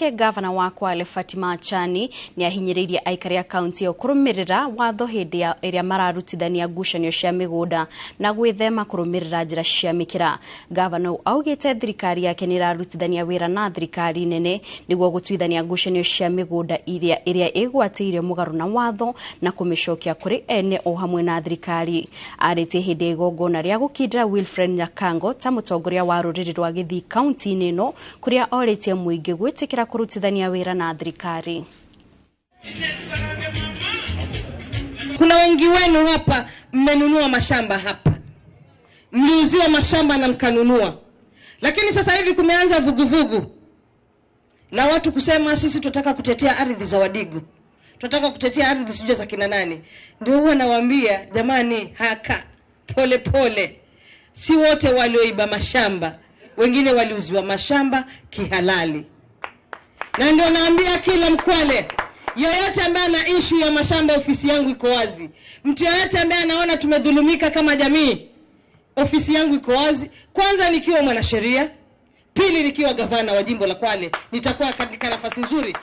Nake gavana wa Kwale Fatima Achani nĩ ahinyĩrĩirie aikari a kaunti ĩyo kũrũmĩrĩra watho hĩndĩ ĩrĩa mararutithania ngucanio cia mĩgũnda na gwĩthema kũrũmĩrĩra njĩra cia mĩkĩra. Gavana augĩte thirikari yake nĩ ĩrarutithania wĩra na thirikari nene nĩguo gũtuithania ngucanio cia mĩgũnda ĩrĩa ĩgwatĩire mũgarũ na watho na kũmĩcokia kũrĩ ene o hamwe na thirikari. Arĩtie hĩndĩ ya igongona rĩa gũkindĩra Wilfred Nyakango ta mũtongoria wa rũrĩrĩ rwa Gĩthii kaunti-inĩ ĩno kũrĩa orĩtie mũingĩ gwĩtĩkĩra kũrutithania wĩra na thirikari. Kuna wengi wenu hapa mmenunua mashamba hapa, mliuziwa mashamba na mkanunua, lakini sasa hivi kumeanza vuguvugu la watu kusema sisi tunataka kutetea ardhi za Wadigo, tunataka kutetea ardhi sijui za kina nani. Ndio huwa nawaambia jamani, haka pole pole, si wote walioiba mashamba, wengine waliuziwa mashamba kihalali. Na ndio naambia kila Mkwale yoyote ambaye ana issue ya mashamba, ofisi yangu iko wazi. Mtu yoyote ambaye anaona tumedhulumika kama jamii, ofisi yangu iko wazi. Kwanza nikiwa mwanasheria, pili nikiwa gavana wa jimbo la Kwale, nitakuwa katika nafasi nzuri.